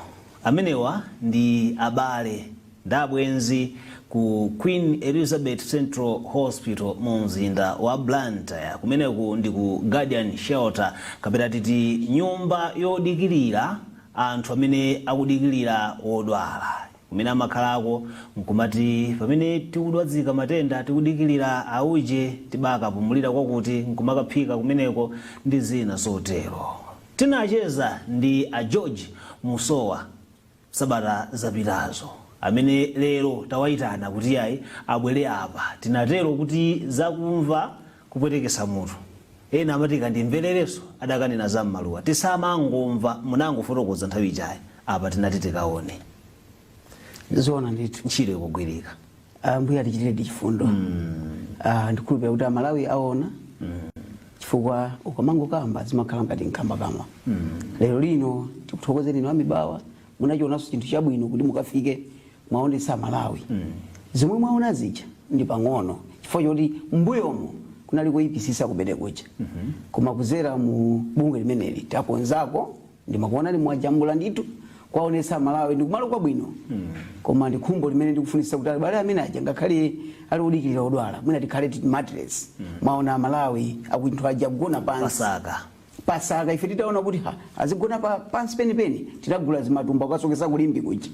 Amenewa ndi abale ndi abwenzi ku Queen Elizabeth Central Hospital mu mzinda wa Blantyre. Kumeneku ndi ku Guardian Shelter, kapena titi nyumba yodikirira anthu amene akudikirira wodwala. Kumene amakhalako nkumati pamene tikudwadzika matenda tikudikilira auje tibakapumulira kwakuti nkumakaphika kumeneko ndi zina zotero. Tinacheza ndi a George Musowa sabata zapitazo amene lero tawayitana kuti ayi, abwere apa. Tinatero kuti zakumva kupwetekesa mutu, ena amati kandimvererenso adakanena za mmaluwa, tisamangomva munangofotokoza nthawi ijayi. Apa tinati tikaone. Zoona ndithu. Ntchito ikugwirika. Ambuye atichitire chifundo. Ndikhulupirira kuti Amalawi aona, chifukwa ukamangokamba zimakhala ngati nkhambakamwa. Lero lino tikuthokozeni inu amibawa, munachionanso chinthu chabwino kuti mukafike mwaonetsa Amalawi. Zomwe mwaona zija ndi pang'ono, chifukwa choti mbuyomo kunali kuyipisisa kumene kuja, koma kuzera mu bungwe limeneli takonzako. Ndimakuonani mwajambula ndithu kwaonetsa Malawi ndi kumalo kwabwino, koma ndi khumbo limene ndikufunisa kuti abale amene aja ngakhale ali odikirira odwala, mwina tikhale ti mattress. Mwaona Malawi akunthu aja kugona pansi. Pasaka. Pasaka. Ife titaona kuti ha, azigona pansi penipeni, tinagula zimatumba kukasokesa kulimbi kuja,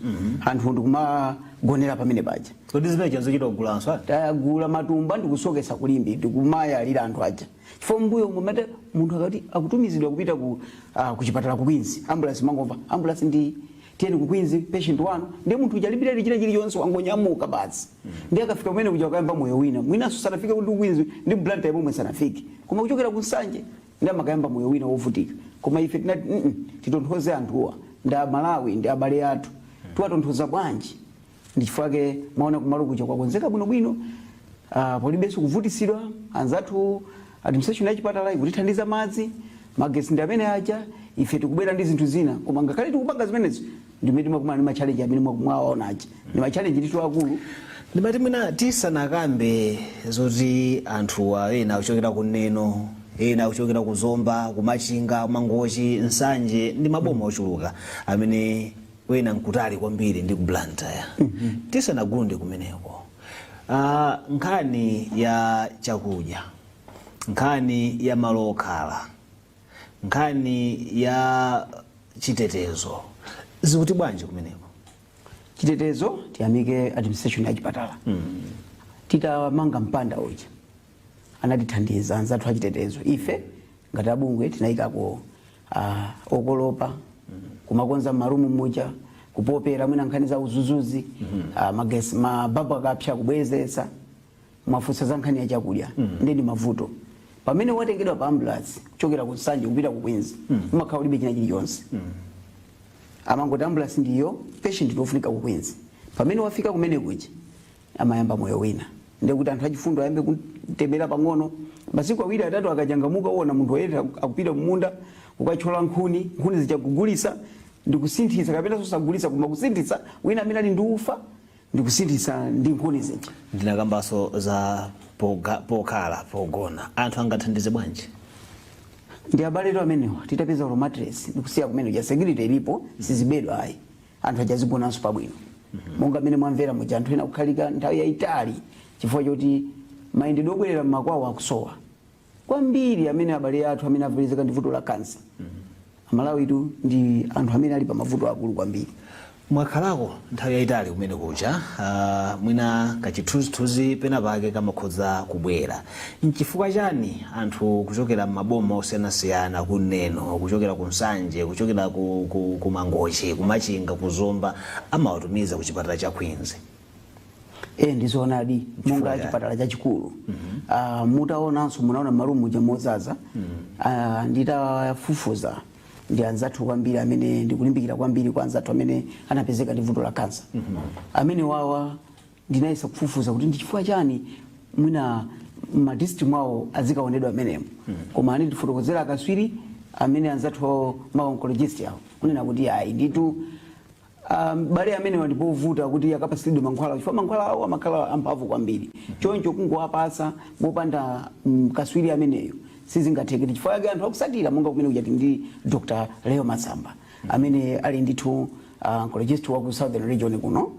anthu ndikumagonera pamene paja. Kodi zimene chanzochita kugulanso? Tagula matumba ndikusokesa kulimbi, ndikumayalira anthu aja, chifukwa mbuyo mumati munthu akati akutumizidwa kupita ku chipatala ku Queens, ambulance mangomva ambulance ndi tiyeni ku Queens, patient wanu, ndiye munthu uja alipira china chilichonse, wangonyamuka basi. Ndiye akafika kumene kuja kukayamba moyo wina, mwinanso sanafike kuti ku Queens ndi Blantyre pomwe sanafike, koma kuchokera ku Nsanje, ndi amakayamba moyo wina wovutika. Koma ife tinati titonthoze anthuwa, ndi Amalawi, ndi abale athu, tiwatonthoza bwanji? Ndi chifukwa mwaona kumalo kuja kwakonzeka bwinobwino, polibenso kuvutisidwa. Anzathu administration ya chipatala ikutithandiza madzi, magesi ndi amene aja. Ife tikubwera ndi zinthu zina, koma ngakhale tikupanga zimenezo, ndimene timakumana ndi machallenge amene mwawaona aja, ndi machallenge ndithu akulu. Ndimati mwina tisanakambe zoti anthuwa ena akuchokera ku Neno, ena akuchokera ku Zomba, ku Machinga, Mangochi, Nsanje ndi maboma ochuluka amene wena nkutali kwambiri ndi ku Blantyre, tisanagunde kumeneko, nkhani ya chakudya, nkhani ya malo okhala, nkhani ya chitetezo zikuti bwanji kumeneko? Chitetezo, tiyamike administration ya chipatala. Titamanga mpanda uja, anatithandiza anzathu achitetezo. Ife ngati abungwe tinayikako okolopa, kumakonza marumu muja, kupopera mwina nkhani za uzuzuzi, magesi, mababu akapsa kubwezetsa. Mwafunsa za nkhani ya chakudya, ndi mavuto pamene watengedwa pa ambulance kuchokera ku Nsanje kupita ku Queens, umakhala ulibe china chilichonse. Amangoti ambulance ndiyo, patient ndiofunika ku Queens. Pamene wafika kumene kuja amayamba moyo wina, ndikuti anthu achifundo ayambe kutemera pang'ono. Masiku 2 3 akachangamuka, uwona munthu woyenda akupita kumunda kukachola nkhuni, nkhuni zichakugulisa ndikusinthisa, kapena sosagulisa koma kusinthisa, wina amene ali ndi ufa ndikusinthisa ndi nkhuni zija. Ndinakambanso za pokhala, pogona, anthu angathandize bwanji? Ndi abaletu amenewa. Titapeza ulo mattress ndikusiya kumene kuja, security ilipo, sizibedwa ayi, anthu achazigonanso pabwino. Monga mmene mwamvera muja, anthu ena kukhalika nthawi yayitali chifukwa choti mayendedwe obwerera mmakwawo akusowa kwambiri, amene abale athu amene apezeka ndi vuto la kansa. Amalawitu ndi anthu amene ali pa mavuto akulu kwambiri. Mwakhalako nthawi yayitali kumene kuja, mwina kachithunzithunzi pena pake kamakhoza kubwera. Nchifukwa chani anthu kuchokera m'maboma osiyanasiyana ku Neno, kuchokera ku Nsanje, kuchokera ku Mangochi, ku Machinga, ku Zomba, amawatumiza ku chipatala cha Queens? E, ndizoonadi, monga chani? Chipatala chachikulu, mutaonanso munaona marumu muja mozaza. Nditafufuza ndi anzathu kwambiri amene ndikulimbikira kwambiri kwa anzathu amene anapezeka ndi vuto la kansa amene wawa, ndinayesa kufufuza kuti ndi chifukwa chani mwina madistrict mwawo azikaonedwa amenemo, koma ani tifotokozera akaswiri amene anzathu awo ma oncologist awo kunena kuti ayi nditu, bale amenewa ndipovuta kuti akapasidwe mankhwala, chifukwa mankhwala awo amakhala amphamvu kwambiri. Choncho kungowapasa mopanda kaswiri ameneyo sizingatheke. Chifukwa yake anthu akusatira monga kumene kuja ndi Dr Leo Masamba amene ali ndithu oncologist wa ku Southern Region kuno,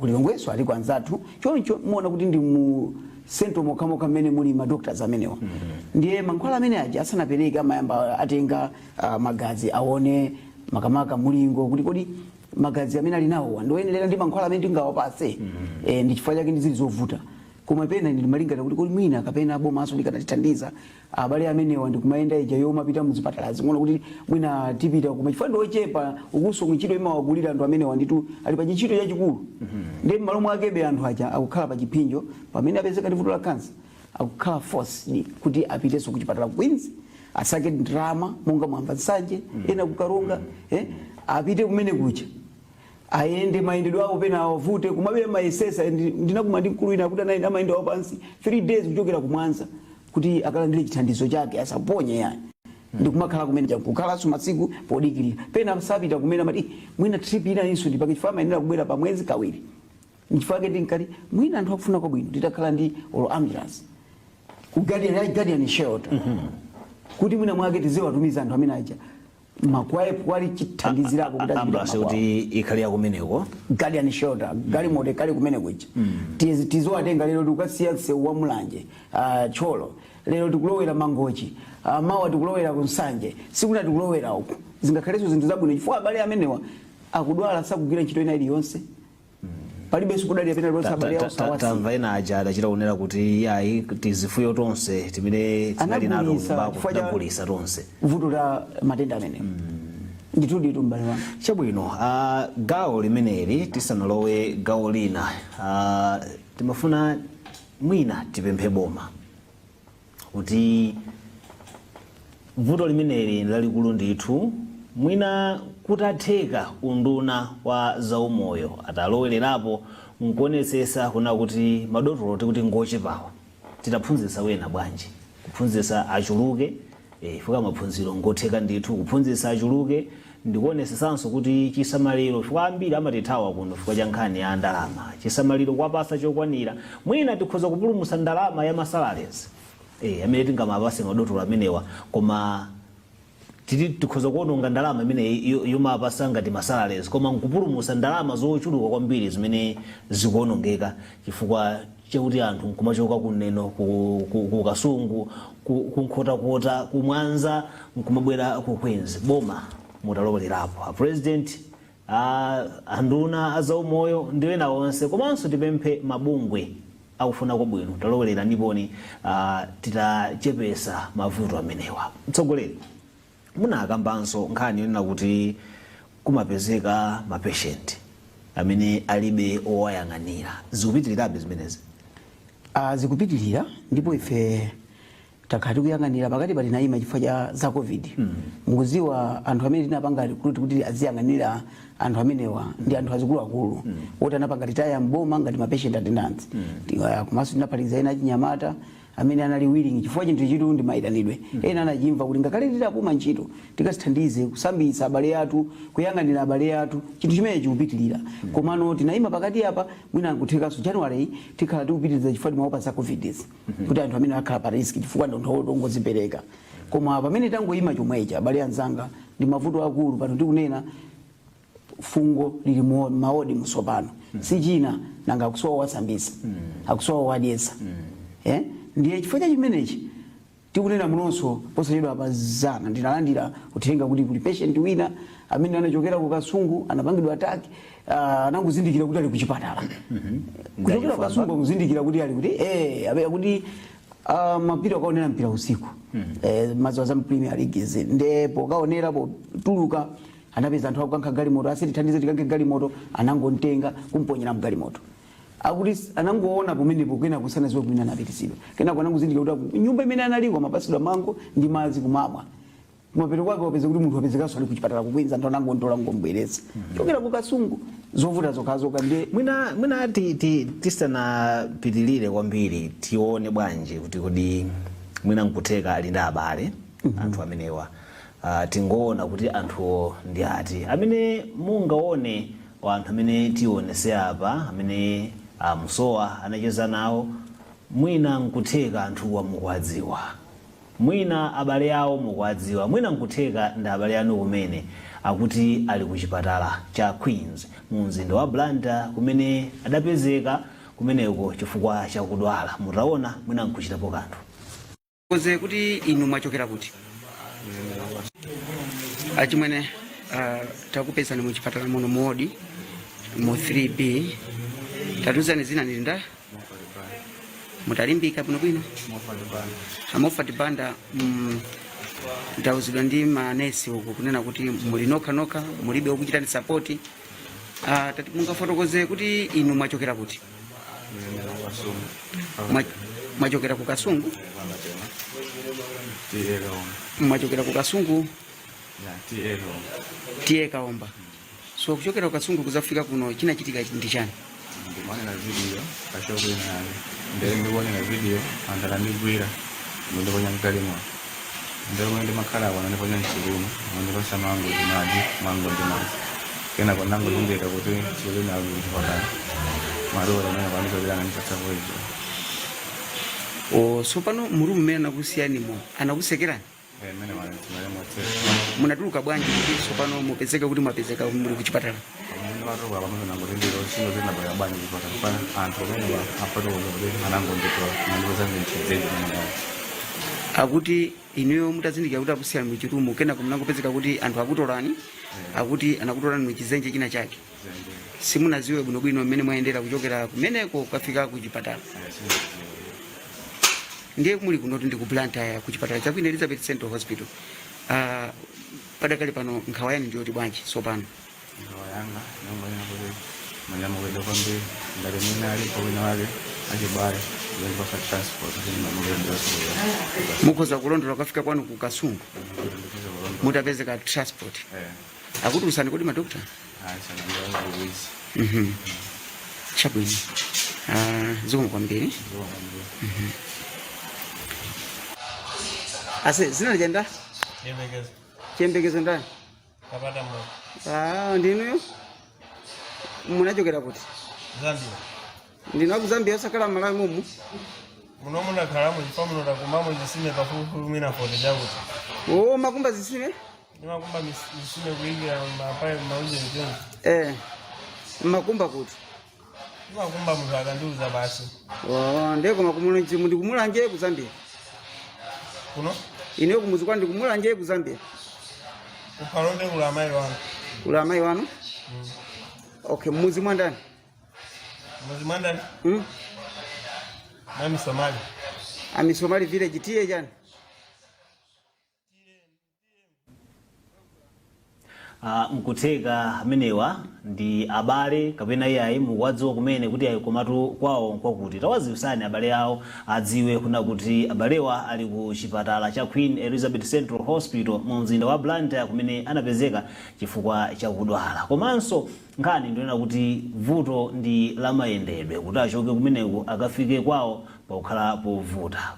kulilongweso aliko anzathu. Choncho muona kuti ndi mu central mokhamokha mmene muli ma doctors amenewa. Ndiye mankhwala amene aja asanapereke amayamba atenga magazi, aone makamaka mulingo kuti kodi Magazi amene ali nawowa ndioyenera ndi mankhwala amene tingawapase? Ndi chifukwa chake ndi zili zovuta. Koma pena ine ndimalingalira kuti kodi mwina kapena bomaso likanatithandiza abale amenewa ndikumayenda ija yomapita muzipatala zing'ono, kuti mwina tipita, koma chifukwa ndi ochepa, ukuso ntchito imawagulira anthu amenewa nditu ali pa chintchito chachikulu. Ndi m'malo mwakebe anthu aja akukhala pa chipsinjo pamene apezeka ndi vuto la kansa, akukhala forced kuti apitenso kuchipatala ku Queens, asake ndalama, monga mwamba Nsanje, ena kuKaronga, apite kumene kucha, ayende mayendedwe awo pena awavute, kumabe mayesesa. Ndinakuma ndi mkulu wina akuti anayenda amayenda wapansi 3 days kuchokera ku Mwanza kuti akalandire chithandizo chake, asaponye yani, ndikumakhala kumene kukhalanso masiku podikirira. Pena sapita kumene, amati, "Mwina trip ina inso ndipake," chifukwa amayenera kubwera pa mwezi kawiri. Nchifukwa chake ndinkati mwina anthu akufuna kwabwino titakhala ndi olo ambulance ku Guardian, Guardian shelter, kuti mwina mwake tiziwatumiza anthu amene aja makwaye kwali chithandizirako kuti azipita ambulance makwawo. Kuti ikhale yakumeneko. Guardian shelter, galimoto ikhale kumene kuja. Tiziwatenga, lero tikukasiya msewu wa Mulanje, Thyolo, lero tikulowera Mangochi, mawa tikulowera ku Nsanje, sikuna tikulowera uku. Zingakhalenso zinthu zabwino chifukwa abale amenewa akudwala, sakugwira ntchito ina iliyonse, palibenso kudalira pena lonse, abale awo sawasiya. Tamva ena aja adachita kunena kuti yayi, tizifuyo tonse timene tinali nato Anagulisa kunyumbako chifukwa tinagulisa tonse. Vuto la matenda amenewa ndithu, m'bale wanga. Chabwino, gawo limeneli tisanalowe gawo lina, timafuna mwina tipemphe boma kuti vuto limeneli lalikulu ndithu, mwina kutatheka unduna wa zaumoyo atalowererapo nkuonetsetsa kuna kuti madotolo tikuti ngochepawa, titaphunzitsa wena bwanji, kuphunzitsa achuluke, chifukwa maphunziro ngotheka ndithu, kuphunzitsa achuluke, ndikuonesetsanso kuti chisamaliro, chifukwa ambiri amatithawa kuno chifukwa cha nkhani ya ndalama, chisamaliro kuwapasa chokwanira. Mwina tikhoza kupulumutsa ndalama ya masalaries amene tingamapase madotolo amenewa, koma titi tikhoza kuononga ndalama imene yomapasa ngati masalaries, koma nkupulumutsa ndalama zochuluka kwambiri zimene zikuonongeka chifukwa chakuti anthu nkumachoka kuneno ku Kasungu, ku Nkhotakota, ku Mwanza, nkumabwera ku Queens. Boma mutalowererapo, a president, anduna azaumoyo ndi ena onse, komanso tipemphe mabungwe akufuna kwabwino, talowerera ndiponi titachepesa mavuto amenewa. Mtsogoleri, munakambanso nkhani yonena kuti kumapezeka mapatient amene alibe owayang'anira. Zikupitirirabe zimenezi? Zikupitirira, ndipo ife takhala tikuyang'anira. Pakati patinayima chifukwa cha za COVID. Mukuziwa anthu amene tinapanga recruit kuti aziyang'anira anthu amenewa ndi anthu azikuluakulu woti anapanga retire mboma ngati ma patient attendants. Komanso tinaphatikiza ena achinyamata amene anali willing, chifukwa chinthu chitu ndi mayitanidwe. Ena anachimva kuti ngakhale titapuma ntchito, tikazithandize kusambitsa abale athu, kuyang'anira abale athu. Chinthu chimene chikupitirira, komano tinayima pakati apa. Mwina nkuthekanso January tikhala tikupitiriza chifukwa timaopa za COVID izi, kuti anthu amene akhala pa risk chifukwa ndi anthu ongozipereka. Koma pamene tangoyima chomwecha, abale anzanga, ndi mavuto akulu. Pano tikunena fungo lili mawodi musopano, si china nanga akusowa wasambisa, akusowa wadyesa, eh? Ndiye chifukwa cha chimenechi tikunena munonso, posachedwa pa zana ndinalandira uthenga kuti kuli patient wina amene anachokera ku Kasungu, anapangidwa attack, anangozindikira kuti ali kuchipatala. Kuchokera ku Kasungu akuzindikira kuti ali kuti, kuti mapita akaonera mpira usiku, mazuwa za Premier League izi, ndipo kaonera potuluka anapeza anthu akukankha galimoto, "Asi, tithandize tikankhe galimoto." Anangontenga kumponyera mgalimoto. Akuti anangoona pamenepo, kena kusanaziwe kumene anapitisidwa. Kenako anangozindikira kuti nyumba imene analiko amapasidwa mango ndi madzi kumamwa. Kumapeto kwake wapeza kuti munthu wapezekanso ali kuchipatala ku Queens. Anthu anangontola ngombwereza chokera ku Kasungu. Zovuta zokhazoka ndiye Mwina tisanapitilire kwambiri, tione bwanji kuti kodi mwina nkutheka ali ndi abale anthu amenewa. Tingoona kuti anthuwo ndi ati amene mungaone wa anthu amene tionese apa, amene amusowa anacheza nawo. Mwina nkutheka anthuwa mukuwadziwa, mwina abale awo mukuwadziwa, mwina nkutheka ndi abale anu kumene akuti ali ku chipatala cha Queens mu mzinda wa Blantyre, kumene adapezeka kumeneko chifukwa chakudwala. Mutaona mwina nkuchitapo kanthu. Konze kuti inu mwachokera kuti, achimwene? Takupezani mu chipatala muno mu wodi mu 3B. Tatiuzani, zina ndi nda mutalimbika bwinobwino? Amofat Banda. Ndauzidwa ndi manesi uku kunena kuti muli nokhanokha, mulibe wokuchitani support. Tati mungafotokoze kuti inu mwachokera kuti? Mwachokera ku Kasungu? Mwachokera ku Kasungu, T/A Kaomba. So kuchokera ku Kasungu kuzafika kuno, chinachitika ndi chani? Ndimaonera video pa shop ina yake, ndere ndikuonera video, anthu atandigwira ndiponya mgalimoto, ndere kumene ndimakhala kuno ndiponya mchirumu, ndipasa mango ndi madzi, mango ndi madzi. Kenako ndangozindikira kuti tsiku lina ali kuchipatala, madokota amene akwanizolera anandipatsa poison. O, so pano mu room mmene anakusiyanimo, anakusekerani? Mmene mwatseka. Munatuluka bwanji kuti tsopano mupezeke kuti mwapezeka muli kuchipatala? Ndimatuluka pamene nangozindikira kuti sindinabwera bwanji kuchipatala, pana anthu amene afotokoza kuti anangonditola nandipeza mchidzeji mene. Akuti inuyo mutazindikira kuti akusiyani muchirumu, kenako munangopezeka kuti anthu akutolani, akuti anakutolani muchizenje china chake, simunaziwe bwinobwino mmene mwayendera kuchokera kumeneko kukafika kuchipatala. Ndiye muli kunoti ndi ku Blantyre, ku chipatala cha Queen Elizabeth Central Hospital. Padakali pano nkhawa yanu ndiyoti bwanji tsopano? Nkhawa yanga yongoyena kuti manyamukedwa kwambiri, ngati mwina alipo wina wake achibale zondipasa transport kuti ndimamukedwaso. Mukhoza kulondola kukafika kwanu ku Kasungu mutapezeka transport? Akutulutsani kodi madokta? Chabwino. Ah, zikomo kwambiri. Ase, zina lijenda? Chiyembekezo. Chiyembekezo ndani? Kapata mo. Ah, ndinuyo munachokera kuti? Zambia. Ndinu aku Zambia, osakhala Malawi mumu? Muno munakhalamo chifukwa muno takumbamo zisime pafupifupi mwina 40 chakuti. O, makumba zisime? Ndimakumba zisime kuyikira mapayipi, maujeni choncho. Eh, makumba kuti? Ndimakumba munthu akandiuza basi. Oh, ndiye koma kumulanje, ndikumulanje ku Zambia? Kuno? Ineyo kumuzi kwanu ndikumulanje ku Zambia? Kuphalombe kula amayi wanu. Kula amayi wanu? Okay, mmuzi mwa ndani? Muzi mwandani? Mm. Mwa Misomali. Amisomali village, T/A chani? Nkutheka amenewa ndi abale kapena iyayi mukuwadziwa kumene kuti ayi, komatu kwawo nkwakuti. Tawadziwitsani abale awo adziwe kuna kuti abalewa ali ku chipatala cha Queen Elizabeth Central Hospital mu mzinda wa Blantyre, kumene anapezeka chifukwa chakudwala. Komanso nkhani ndionena kuti vuto ndi lamayendedwe, kuti achoke kumeneko akafike kwawo pakukhala povuta.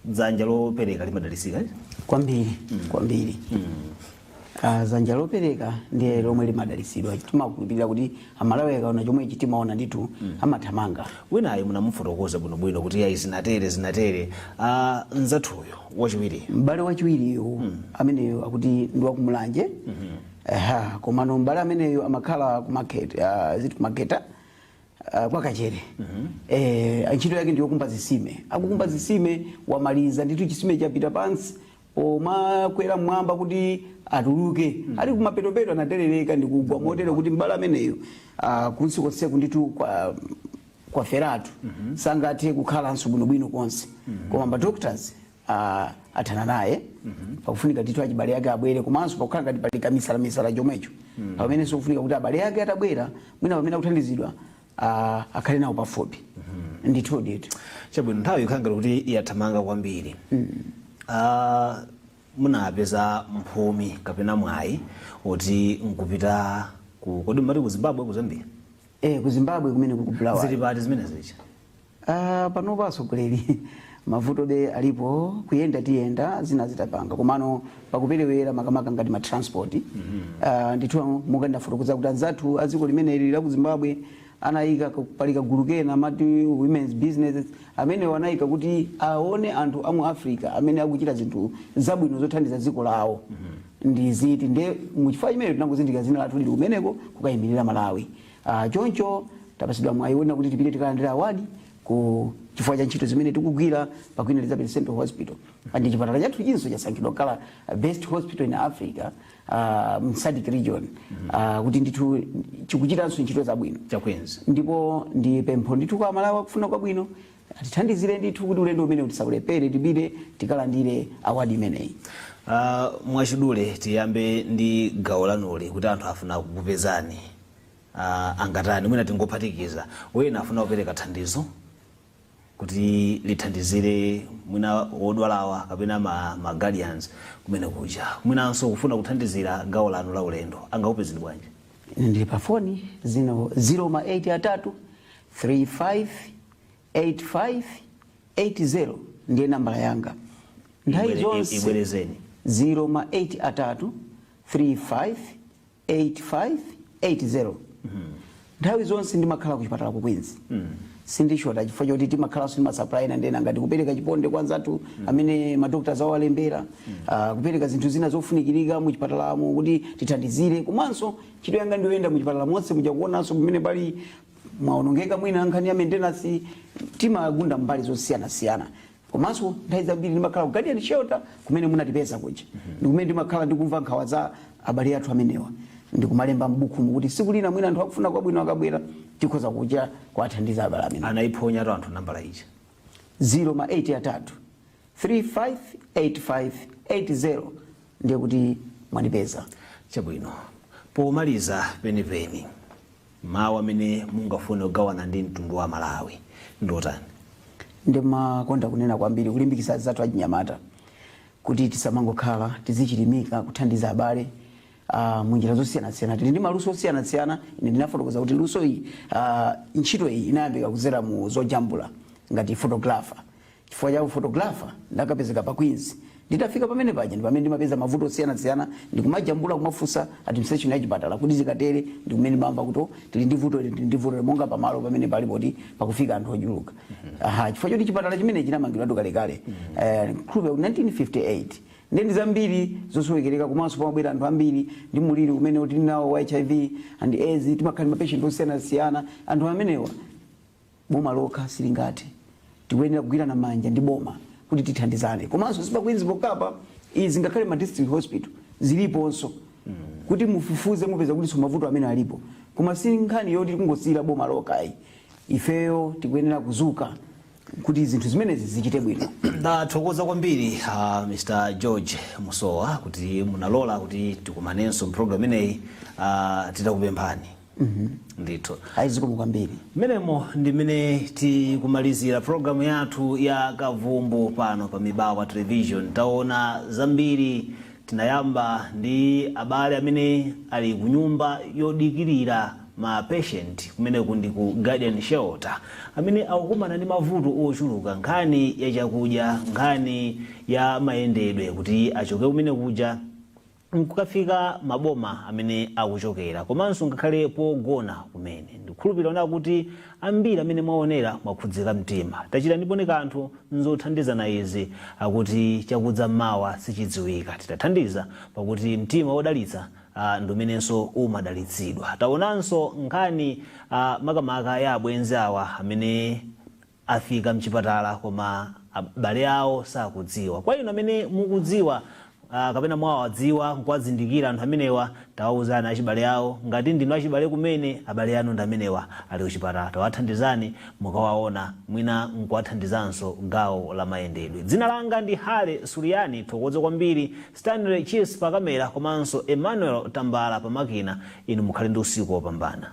Dzanja lopereka limadalitsika, eh? Kwambiri, kwambiri. Ah, dzanja lopereka ndiye lomwe limadalitsidwa. Timakhulupirira kuti Amalawi akaona chomwe timaona ndithu amathamanga. Winayo munamufotokoza bwinobwino kuti ayi, zinatere zinatere. Nzathuyo wachiwiri? M'bale wachiwiriyo ameneyo akuti ndi wakumulanje. Aha, komano m'bale ameneyo amakhala kumaketa, ziti kumaketa, kwa Kachere. Ntchito yake ndiyokumba zisime. Akukumba zisime, wamaliza ndithu, chisime chapita pansi, pomakwera mmwamba kuti atuluke, ali kumapetopeto anaterereka ndikugwa, motero kuti m'bale ameneyo kunsi konseku ndithu kwa feratu, sangathe kukhalanso bwinobwino konse. Koma ma doctors athana naye. Pakufunika ndithu achibale ake abwere, komanso pakukhala ngati pali kamisalamisala chomwecho, pamenenso kufunika kuti abale ake atabwera, mwina pamene akuthandizidwa, akhale nawo pafupi ndithu ndithu. Chabwino, nthawi ikhala ngati kuti yathamanga kwambiri. Munapeza mphumi kapena mwayi kuti nkupita ku, kodi mati ku Zimbabwe, ku Zambia? Eh, ku Zimbabwe kumene kuli ku Bulawayo. Zili pati zimene zicha? Ah, panopa atsogoleri, mavuto be alipo. Kuyenda tiyenda, zina zitapanga, komano pakuperewera makamaka ngati ma transport. Ndithu mukandafotokoza kuti anzathu a dziko limeneli la ku Zimbabwe anayika pali kagulu kena amati Women's Business, amene anayika kuti aone anthu amu Africa amene akuchita zinthu zabwino zothandiza dziko lawo ndi ziti. Nde muchifukwa chimene tinangozindikira zina lathu lili kumeneko kukayimirira Malawi. Choncho tapasidwa mwayi wona kuti tipite tikalandira award ku Chifukwa cha ntchito zimene tikugwira pa Queen Elizabeth Central Hospital, and chipatala chathu chinso chasankhidwa kukhala best hospital in Africa, SADC region, kuti ndithu chikuchitanso ntchito zabwino. Cha Queens. Ndipo ndi pempho ndithu kwa Amalawi akufuna kwabwino, atithandizire ndithu kuti ulendo umene tisaulephere, tipite tikalandire award imeneyi. Mwachidule tiyambe ndi gawo lanuli, kuti anthu afuna kukupezani angatani? Mwina tingophatikiza, wena afuna kupereka thandizo kuti lithandizire mwina wodwalawa kapena ma guardians kumene kuja, mwinanso kufuna kuthandizira gawo lanu la ulendo, angakupezeni bwanji? Ine ndili pa foni zino, 0 ma 8 atatu 35 85 80, ndiye nambala yanga nthawi zonse. Ibwerezeni. 0 ma 8 atatu 35 85 80. Nthawi zonse ndimakhala kuchipatala ku Queens, sindishota, chifukwa choti timakhalanso ndi ma supply ena ndena, ngati kupereka chiponde kwa anzathu amene madoctors awo alembera, kupereka zinthu zina zofunikirika muchipatalamo kuti tithandizire. Komanso ntchito yanga ndiyoyenda muchipatala monse muja, kuonanso pamene pali mwaonongeka, mwina nkhani ya maintenance, timagunda mbali zosiyanasiyana. Komanso nthawi zambiri ndimakhala ku Guardian Shelter kumene munatipeza kuja, ndi kumene ndimakhala ndikumva nkhawa za abale athu amenewa, ndikumalemba m'bukumu kuti siku lina mwina anthu akufuna kwabwino akabwera, tikhoza kuja kuwathandiza abale amenewa. Anayiphonya to anthu nambala ija. 0 ma 8 atatu 358580, ndiye kuti mwandipeza. Chabwino, pomaliza penipeni, mawu amene mungafune kugawana ndi mtundu wa Malawi ndotani? Ndimakonda kunena kwambiri, kulimbikitsa azathu achinyamata kuti tisamangokhala, tizichilimika kuthandiza abale munjira zosiyanasiyana. Tili ndi maluso osiyanasiyana. Ine ndinafotokoza kuti luso iyi, ntchito iyi inayambika kudzera mu zojambula ngati photographer. Chifukwa cha photographer ndakapezeka pa Queens. Nditafika pamene paja ndi pamene ndimapeza mavuto osiyanasiyana, ndikumajambula, kumafunsa administration ya chipatala kuti zikatere, ndi kumene ndimamva kuti, oh, tili ndi vuto ili, tili ndi vuto ili, monga pamalo pamene pali poti pakufika anthu ochuluka. Aha, chifukwa choti chipatala chimene chinamangidwa kalekale, khulupe 1958, ndi zambiri zosowekereka. Komanso pamabwera anthu ambiri ndi muliri umene tili nawo wa HIV and AIDS, timakhala ndi mapatient osiyanasiyana. Anthu amenewa boma lokha silingathe, tikuyenera kugwirana manja ndi boma kuti tithandizane. Komanso si pa Queens pokapa izi, ngakhale ma district hospital ziliponso, kuti mufufuze mupeza kuti so mavuto amene alipo. Koma si nkhani yoti tikungosiyira boma lokha ayi, ifeyo tikuyenera kuzuka kuti zinthu zimenezi zichite bwino. Ndathokoza kwambiri, Mr George Musowa, kuti munalola kuti tikumanenso mpulogalamu imeneyi titakupemphani ndithu. Ayi, zikomo kwambiri. Mmenemo ndi mmene tikumalizira programu yathu ya Kavumbu pano pa Mibawa Television. Taona zambiri. Tinayamba ndi abale amene ali ku nyumba yodikirira ma patient kumeneku ndi ku Guardian Shelter, amene akukumana ndi mavuto ochuluka, nkhani ya chakudya, nkhani ya mayendedwe kuti achoke kumene kuja nkukafika maboma amene akuchokera, komanso ngakhale pogona kumene. Ndikukhulupirira ona kuti ambiri amene mwaonera mwakhudzika mtima. Tachita ndipo ni kanthu nzothandizana izi, akuti chakudza mawa sichidziwika. Titathandiza, pakuti mtima wodalitsa ndi umenenso umadalitsidwa. Taonanso nkhani makamaka ya abwenzi awa amene afika mchipatala koma abale awo sakudziwa. Kwa inu amene mukudziwa kapena mwawadziwa nkuwazindikira anthu amenewa, tawawuzani achibale awo. Ngati ndinu achibale kumene, abale anu ndi amenewa ali kuchipatala, tawathandizani mukawaona, mwina nkuwathandizanso gawo la mayendedwe. Dzina langa ndi Hale Suliani. Thokoze kwambiri Stanley Chis pa kamera komanso Emmanuel Tambala pamakina. Inu mukhale ndi usiku wopambana.